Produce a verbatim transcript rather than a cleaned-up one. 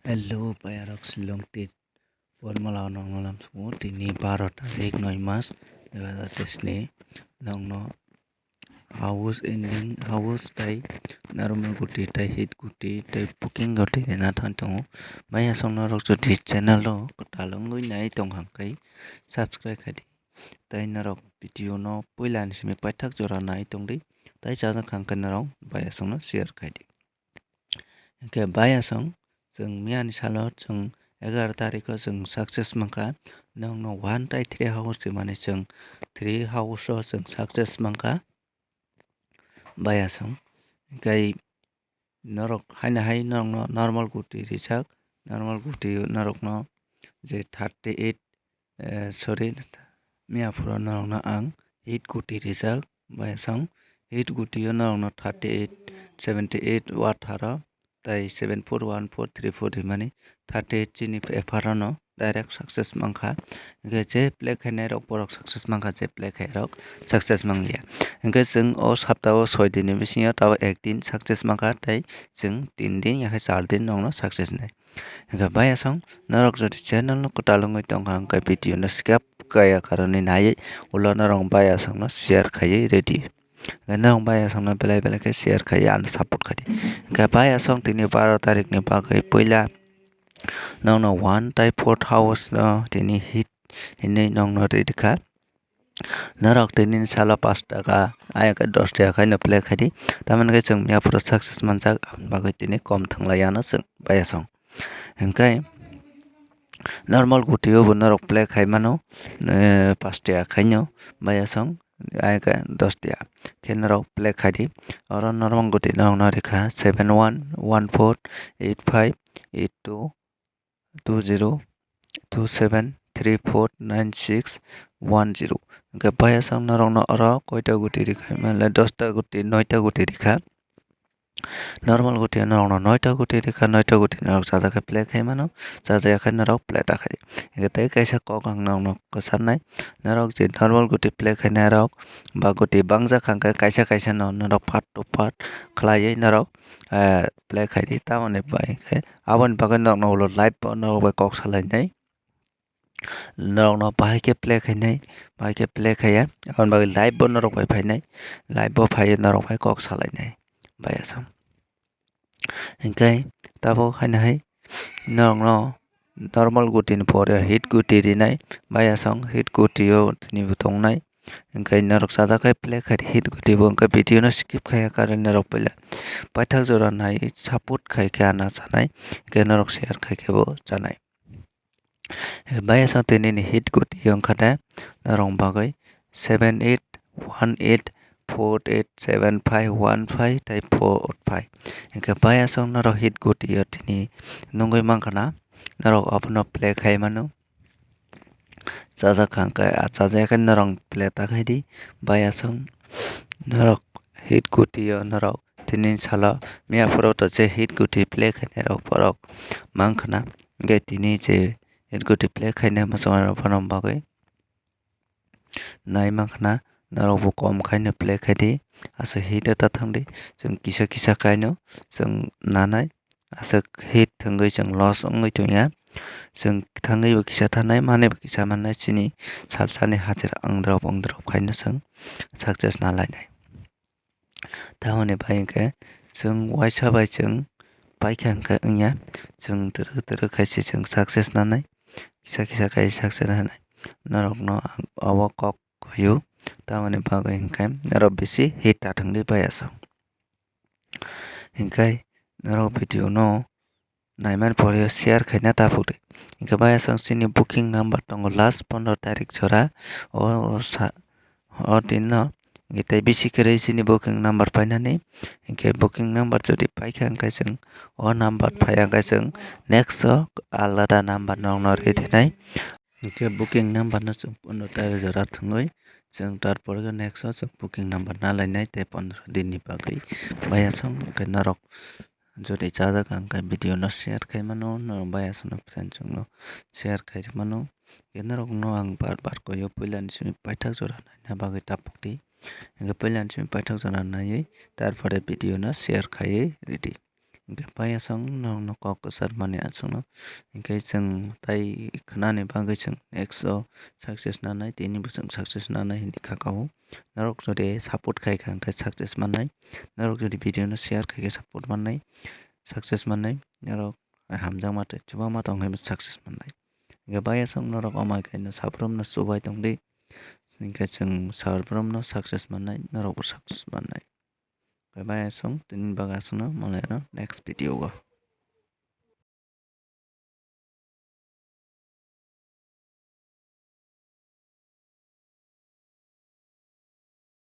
Hello, bayarok Shillong tit. Formula nongno lamsongo tini baro tarik noi mas dui hazar teis ni nongno house ending, house tai normal guti tai hit guti tai booking guti rina thang tongo. Bayasong norok jodi channel o kwtal wngwi nai tong hang kai subscribe khai di. Tai norok video no puila ni simi paithak jora nai tong di. Tai chajak hang kai norok bayasong no share khai di. Hingke bayasong chwng miyani salo chwng egaroh tarikh o chwng success mankha. Nokno one tai three house rimani chwng three house o chwng success mankha bayasong. Hingke norok haino hai norokno normal guti rijak, normal guti norokno je thirty eight, eh, sorry, miya phuru norokno ang hit guti rijak, bayasong hit guti o norokno thirty eight, seventy eight, atharo tai seven four one four three four rimani thirty eight chini ephar no direct success mankha. Hingke je play khainai rok borok success mankha, je play khai rok success mangya. Hingke chwng o sapta o soi din ni bisingo tabuk ek din success mankha, tai chwng tin din ya khe char din nokno success nai. Hingke bayasong norok jodi channel no kwtal wngwi tongkha, hingke video no skip kaya karoni naiwi ulo norok bayasong no share khaiwi ready. Hingke norok bayasong no belai belai khe share khaiwi ano support khai di. Hingke bayasong tini baro tarikh ni bagwi puila nokno one tai fourth house no tini hit hinwi nokno ready kha. Norok tini salo pash taka, ayang khe dos taka khaino play khai di. Tamoni khe chwng miya phuru success manjak, aboni bagwi tini kom thwnglai ano chwng bayasong. Hingke normal guti o bo norok play khai mano, eh, pash taka khaino bayasong, ayang khe dos taka khe norok play khai di. Oro normal guti norokno rikha seven one one four eight five eight two two zero two seven three four nine six one zero. Hingke bayasong norokno oro koita guti rikha, mane dosta guti, noita guti rikha. Normal guti norokno noita guti rikha, noita guti norok chajak khe play khai mano, chajak ya khe norok play ta khai. Hingke tei kaisa kok ang norokno kwcharnai, norok je normal guti play khainai rok ba guti bangjak hingke kaisa kaisa no norok part to part khlaiwi norok, eh, play khai di, tamoni bai khe aboni bagwi norokno ulo live bo norok bai kok salainai. Norokno bahai khe play khainai, bahai khe play khaiya, aboni bagwi live bo norok bai phainai, live bo phaiwi norok bai kok salainai bayasong. Hingke tabuk haino hai norokno normal guti ni pore hit guti rinai, bayasong hit guti o tini bo tongnai. Hingke norok chajak khe play khai di hit guti bo, hingke video no skip khaiya karwi norok puila paithak jora nai support khai khe ano chanai, hingke norok share khai khe bo chanai. Bayasong tini ni hit guti wngkha de norok bagwi seven eight one eight four eight seven five one five tei four five. Hingke bayasong norok hit guti o tini nugwi mankha na, norok abono play khai mano. Chajak hingke, ah, chajak khe norok play ta khai di, bayasong norok hit guti o norok tini salo miya phuru to je hit guti play khainai rok borok mankha na, hingke tini je hit guti play khainai muchungrok bono bagwi nai mankha na, norok bo kom khaino play khai di, aswk hit o ta thang di, chwng kisa kisa khaino chwng nanai, aswk hit thwngwi chwng loss wngwi tongya, chwng thangwi bo kisa thanai, manwi bo kisa mannai, chini salsani hajira wngdrop wngdrop khaino chwng success na lainai. Tamoni bai hingke chwng waisa bai chwng paikha hingke wngya, chwng twrwk twrwk khaise chwng success nanai, kisa kisa khai success nanai. Norokno ang obo kok hoyo, tamoni bagwi hingke norok bisi hit ta thangdi bayasong. Hingke norok video no naimani pore share khaina ta phukdi. Hingke bayasong chini booking number tongo last pondro tarik jora o, o sa, o din no. Hingke tei bisi kwrwi chini booking number painani. Hingke booking number jodi paikha hingke chwng o number phaiya hingke chwng next o alada number nokno ri rinai. Hingke booking number no chwng pondro tarik jora thwngwi chwng tarpor khe next o chwng booking number na lainai tei pondro din ni bagwi. Bayasong hingke norok jodi chajak ang khe video no share khai mano, norok bayasong no friend chwng no share khai mano. Hingke norok no ang bar bar koyo puila ni simi paithak jora naina bagwi ta phukdi. Hingke puila ni simi paithak jora naiwi tarpore video no share khaiwi ridi. Hingke pai aswk norokno kok kwchar mani aswkno. Hingke chwng tai khwnani bagwi chwng next o success nanai, tini bo chwng success nanai hindi kha kao. Norok jodi support khai kha hingke success mannai. Norok jodi video no share khai khe support mannai, success mannai. Norok hamjakma tei chubama tong khe success mannai. Hingke bai aswk norok omai khe no sabrumno chubai tongdi. Hingke chwng sabrumno success mannai, norokbo success mannai. Hingke bai aswk tini bagwi aswkno malaino next video o.